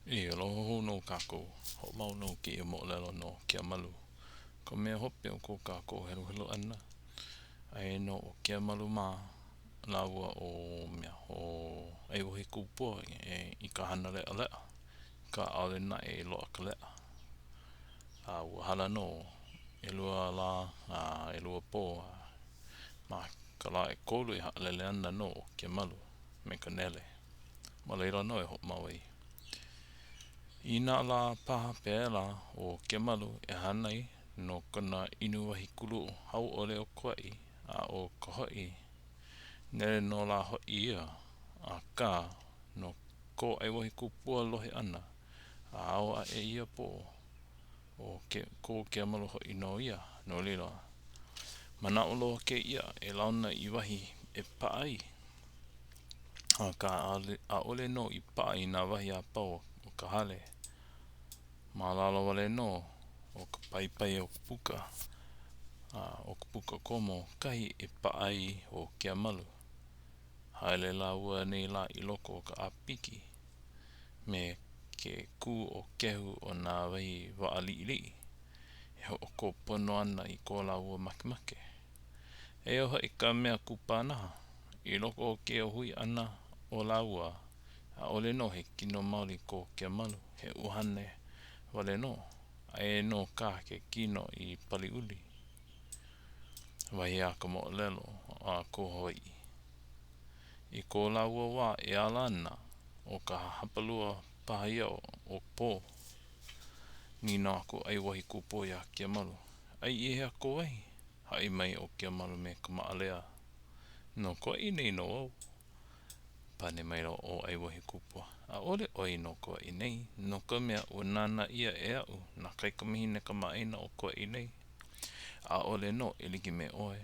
E aloha hou nō kākou. Hoʻomau nō kēia moʻolelo no Keamalu, ka mea hope o ko kākou heluhelu ʻana. Aia nō ʻo Keamalu mā lāua ʻo mea ʻo ʻAiwahīkūpua i ka hana leʻaleʻa, akā ʻaʻole naʻe i loaʻa ka leʻa. A ua hala nō ʻelua lā a ʻelua pō, a ma ka lā ʻekolu e haʻalele ana nō ʻo Keamalu me ka nele. Ma laila nō e hoʻomau ai. Inā lā paha pēlā ʻo Keamalu e hana ai no kona inu wahi kulu hauʻoli o Kauaʻi, a ʻo ka hoʻi, nele nō lā hoʻi ia, akā, no ko ʻAiwahīkūpua lohe ʻana, a ao aʻe ia pō, ʻo ke ko Keamalu hoʻi nō ia, no laila, manaʻo loa kēia e launa i wahi e paʻa ai. Akā, ʻaʻole nō i paʻa i nā wahi a pau o ka hale. Ma lalo wale nō o ka paepae o ka puka, a ʻo ka puka komo kahi e paʻa ai ʻo Keamalu. Haele lāua nei lā i loko o ka ʻāpiki me ke kū o kehu o nā wahi waʻa liʻiliʻi e hoʻokō pono ana i ko lāua makemake. Eia hoʻi ka mea kupanaha, i loko o kēia hui ʻana o lāua, ʻaʻole nō he kino maoli ko Keamalu, he ʻuhane wale nō. Aia nō kā ke kino i Paliuli. Wahi a ka moʻolelo a ko Hawaiʻi. I ko lāua wā e ala ana, ʻo ka hapalua paha ia o ka pō. Nīnau aku ʻo ʻAiwahīkūpua iā Keamalu, Ai i hea kou wahi? Haʻi mai ʻo Keamalu me ka maʻalea, No Kauaʻi nei nō au. Pane maila ʻo ʻAiwahīkūpua, ʻAʻole ʻoe no Kauaʻi nei, no ka mea, ua nānā ʻia e aʻu nā kaikamahine kamaʻāina o Kauaʻi nei. ʻAʻole nō e like me ʻoe,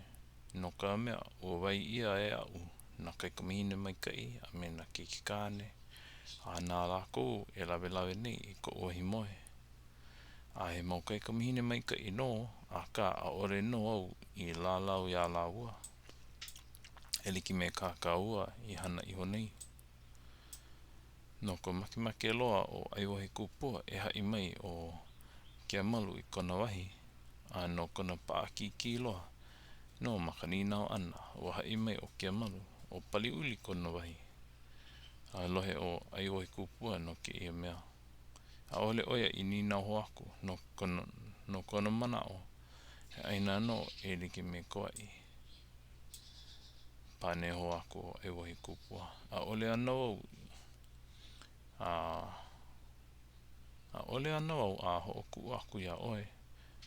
no ka mea, ua wae ʻia e aʻu nā kaikamahine maikaʻi a me nā keiki kāne, a na lākou e lawelawe nei i koʻu wahi moe. A he mau kaikamahine maikaʻi nō, akā ʻaʻole nō au i lālau iā lāua, e like me kā kāua i hana iho nei. No ka makemake loa o ʻAiwahīkūpua e haʻi mai ʻo Keamalu i kona wahi, a no kona paʻakikī loa nō ma ka nīnau ʻana, ua haʻi mai ʻo Keamalu, ʻo Paliuli kona wahi. A lohe ʻo ʻAiwahīkūpua no kēia mea. ʻAʻole ʻo ia i nīnau hou aku no kona, no kona manaʻo, he ʻāina nō e like me Kauaʻi. Pane hou aku ʻo ʻAiwahīkūpua, ʻAʻole ana wau a ʻaʻole ana wau a hoʻokuʻu aku iā ʻoe,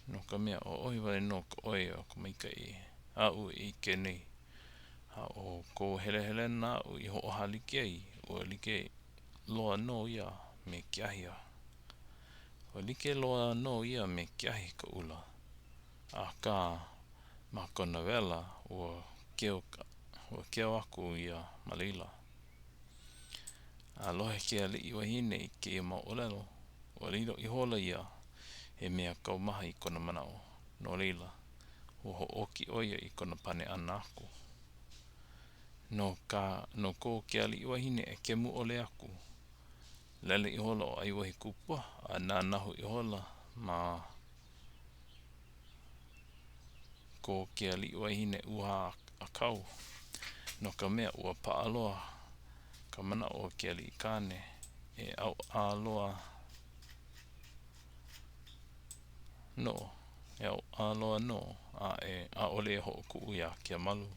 no ka mea, ʻo ʻoe wale nō ka ʻoi o ka maikaʻi aʻu e ʻike nei. A ʻo kou helehelena aʻu i hoʻohālike ai, ua like loa nō ia me ke ahi a ua like loa nō ia me ke ahi kaʻula, akā, ma kona wela, ua keu, ua keu aku ia ma laila. A lohe ke aliʻi wahine i kēia mau ʻōlelo, ua lilo ihola ia he mea kaumaha i kona manaʻo, no laila, ua hoʻōki ʻo ia i kona pane ʻana aku. No ka, no ko ke aliʻi wahine ʻekemu ʻole aku. Lele ihola ʻo ʻAiwahīkūpua a nānahu ihola ma ko ke aliʻi wahine ʻūhā ʻākau, no ka mea, ua paʻa loa ka manaʻo o ke aliʻi kāne e ʻauʻa loa nō, e ʻauʻa loa nō, a e ʻaʻole e hoʻokuʻu iā Keamalu.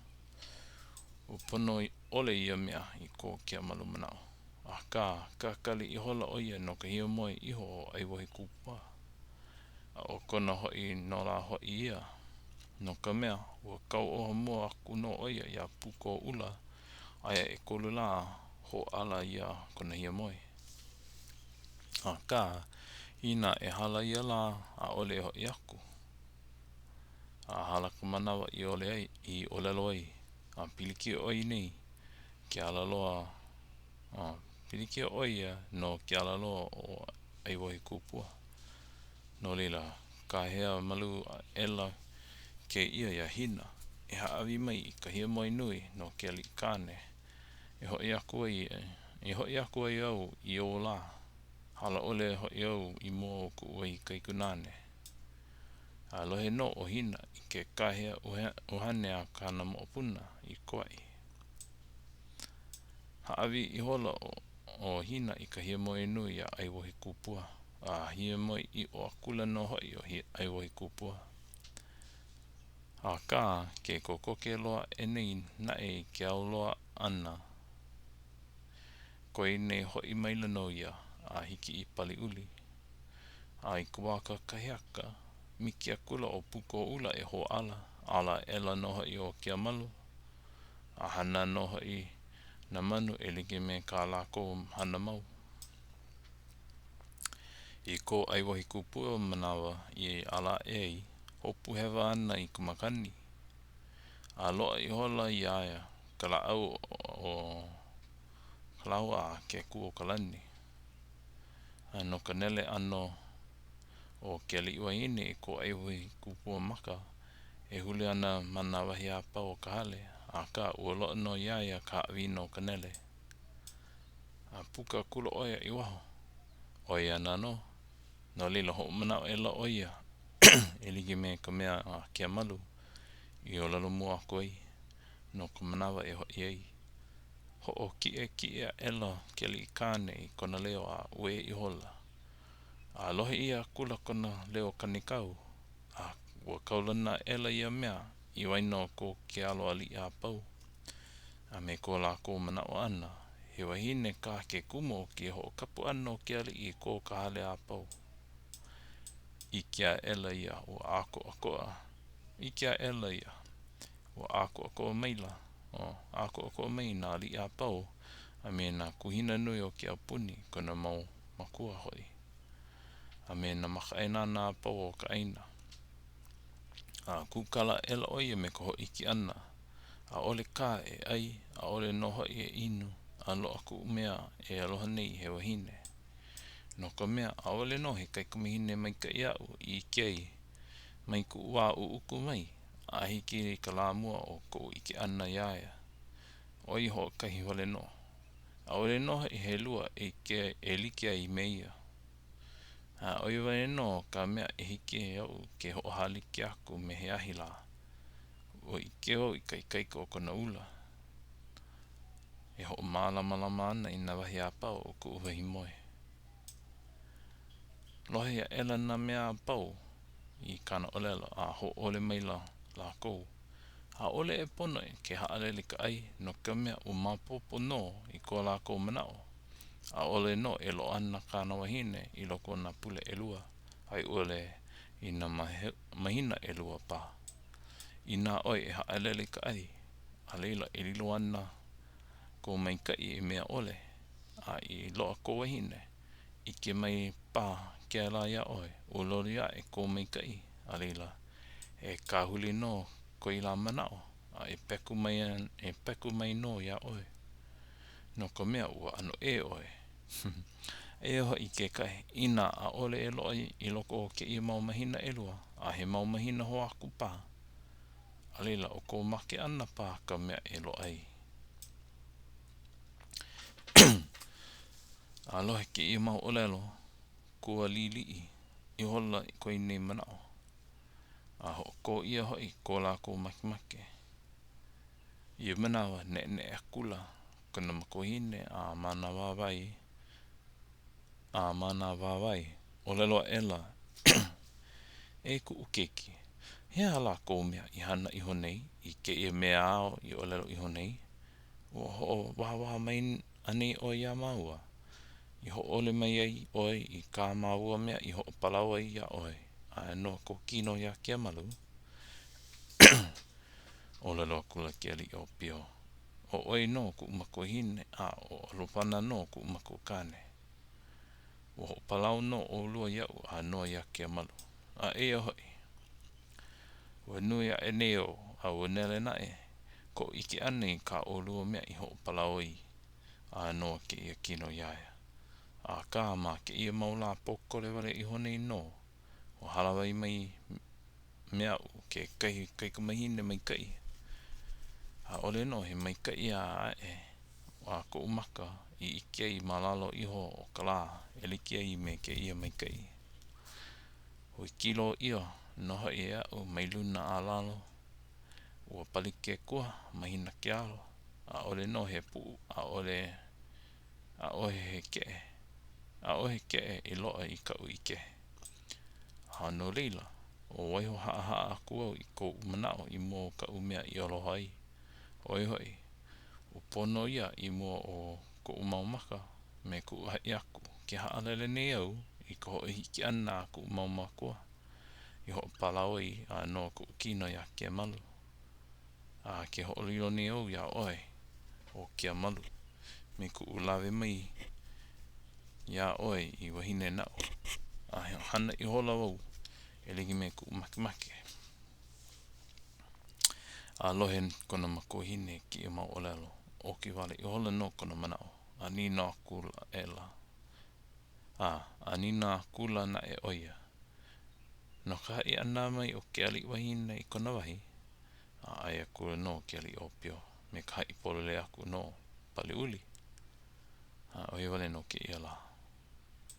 Ua pono ʻole ia mea i ko Keamalu manaʻo. Akā, kakali ihola ʻo ia no ka hiamoe iho o ʻAiwahīkūpua. A ʻo kona hoʻi nō lā hoʻi ia, no ka mea, ua kauoha mua aku nō ʻo ia iā Pūkōʻula, aia ʻekolu lā hoʻāla ʻia kona hiamoe. Akā, inā e hala ia lā, ʻaʻole e hoʻi aku. A hala ka manawa i ʻole ai, i ʻōlelo ai, a pilikia ʻo ia nei ke alaloa, a pilikia ʻo ia no ke alaloa o ʻAiwahīkūpua. No laila, kāhea malū aʻela kēia iā Hina e hāʻawi mai i ka hiamoe nui no ke aliʻi kāne e hoʻi aku ai, e hoʻi aku ai au i ō lā. Hala ʻole hoʻi au i mua o kuʻu wahi kaikunāne. A lohe nō ʻo Hina i ke kāhea ʻuhane a kāna moʻopuna i Kauaʻi. Hāʻawi ihola ʻo Hina i ka hiamoe nui iā ʻAiwohikupua, a hiamoe ʻiʻo akula nō hoʻi ʻo ʻAiwohikupua. Akā, ke kokoke loa aʻe nei naʻe i ke ao loa ʻana, koe nei hoʻi maila nō ia a hiki i Paliuli. A i ka wā kakahiaka, miki akula ʻo Pūkohuʻula e hōʻala, ala aʻela nō hoʻi ʻo Keamalu, a hana nō hoʻi nā manu e like me kā lākou hana mau. I ko ʻAiwohikupua manawa i ala aʻe ai, hopu hewa ana i ka makani, a loaʻa ihola iā ia ka lāʻau o ka lāʻau a Kekūokalani. A no ka nele ʻana o ke aliʻi wahine i ko ʻAiwohikupua maka, e huli ana ma nā wahi a pau o ka hale, akā, ua loaʻa nō iā ia ka haʻawina o ka nele. A puka akula ʻo ia i waho, ʻo ia ana nō. No laila, hoʻomanaʻo aʻela ʻo ia e like me ka mea a Keamalu i ʻōlelo mua aku ai no ka manawa e hoʻi ai. Hoʻokiʻekiʻe aʻela ke aliʻi kāne i kona leo a uē ihola. A lohe ʻia akula kona leo kanikau, a ua kaulana aʻela ia mea i waena o ko ke alo aliʻi a pau, a me ko lākou manaʻo ʻana, he wahine kā ke kumu o kēia hoʻokapu ʻana o ke aliʻi i ko ka hale a pau. ʻIke aʻela ia ua ʻākoʻakoʻa, ʻike aʻela ia, ua ʻākoʻakoʻa maila, o, ʻākoʻakoʻa mai nā aliʻi a pau a me nā kuhina nui o ke aupuni, kona mau makua hoʻi, a me nā makaʻāinana a pau o ka ʻāina. A kūkala aʻela ʻo ia me ka hōʻike ʻana, ʻAʻole kā e ʻai, ʻaʻole nō hoʻi e inu, a loaʻa kuʻu mea e aloha nei he wahine. No ka mea, ʻaʻole nō he kaikamahine maikaʻi aʻu i ʻike ai, mai kuʻu wā ʻuʻuku mai, a hiki i ka lā mua o koʻu ʻike ʻana iā ia, ʻo ia hoʻokahi wale nō. ʻAʻole nō hoʻi he lua e like ai me ia. A ʻo ia wale nō ka mea e hiki iaʻu ke hoʻohālike aku me he ahi lā. Ua ʻike wau i ka ikaika o kona ula e hoʻomālamalama ana i nā wahi a pau o kuʻu wahi moe. Lohe aʻela nā mea a pau i kāna ʻōlelo, a hōʻole maila lākou. ʻAʻole e pono ke haʻalele i ka ʻai, no ka mea, ua maopopo nō i ko lākou manaʻo, ʻaʻole nō e loaʻa ana kāna wahine i loko o nā pule ʻelua, a i ʻole i nā mahina ʻelua paha. Inā ʻoe e haʻalele i ka ʻai, a laila e lilo ana kou maikaʻi i mea ʻole, a i loaʻa kou wahine, ʻike mai paha kēlā iā ʻoe, ua loli aʻe kou maikaʻi, a laila, e kāhuli nō koe lā manaʻo, a e peku mai, e peku mai nō iā ʻoe. No ka mea, ua ʻano ʻē ʻoe. Eia hoʻi kekahi, inā ʻaʻole e loaʻa i loko o kēia mau mahina ʻelua, a he mau mahina hou aku paha, a laila, ʻo kou make ʻana paha ka mea e loaʻa ai. A lohe kēia mau ʻōlelo, kualiliʻi ihola ko ia nei manaʻo, a hoʻokō ʻia hoʻi ko lākou makemake. I ia manawa, neʻeneʻe akula kona makuahine a ma nā wāwae, a ma nā wāwae, ʻōlelo aʻela, E kuʻu keiki, he aha lā kou mea i hana iho nei i kēia mea āu i ʻōlelo iho nei? Ua hoʻowahāwahā mai anei ʻoe iā māua, i hōʻole mai ai ʻoe i kā māua mea i hoʻopalau ai iā ʻoe, a noa kou kino iā Keamalu? ʻŌlelo akula ke aliʻi ʻōpio, ʻO ʻoe nō kuʻu makuahine, a ʻo ʻOlopana nō kuʻu makuakāne. Ua hoʻopalau nō ʻolua iaʻu a noa iā Keamalu. A eia hoʻi, ua nui aʻe nei au, a ua nele naʻe koʻu ʻike ʻana i kā ʻolua mea i hoʻopalau ai, a noa kēia kino iā ia. Akā, ma kēia mau lā pōkole wale iho nei nō, ua hālāwai mai me aʻu kekahi kaikamahine maikaʻi. ʻAʻole nō he maikaʻi aʻe a koʻu maka i ʻike ai ma lalo iho o ka lā e like ai me kēia maikaʻi. Ua kilo ʻia nō hoʻi e aʻu mai luna a lalo, ua pali ke kua, mahina ke alo, ʻaʻole nō he puʻu, ʻaʻole, ʻaʻohe he keʻe, ʻaʻohe keʻe i loaʻa i kaʻu ʻike. A no laila, o waiho haʻahaʻa aku au i koʻu manaʻo i mua o kaʻu mea i aloha ai, ʻo ia hoʻi, ua pono ia i mua o koʻu mau maka me kuʻu haʻi aku, ke haʻalele nei au i ka hoʻohiki ʻana a kuʻu mau mākua i hoʻopalau ai ʻānō koʻu kino iā Kemalu. A ke hoʻolilo nei au iā ʻoe, ʻo Keamalu, me kuʻu lawe mai iā ʻoe i wahine naʻu, a hana ihola wau e like me kuʻu makemake. A lohe kona makuahine i kēia mau ʻōlelo, oki wale ihola nō kona manaʻo, a nīnau aku aʻela, a, a nīnau akula naʻe ʻo ia, No ka haʻi ʻana mai o ke aliʻi wahine i kona wahi, a ʻae akula nō ke aliʻi ʻōpio me ka haʻi pololei aku nō, Paliuli. A ʻo ia wale nō kēia lā.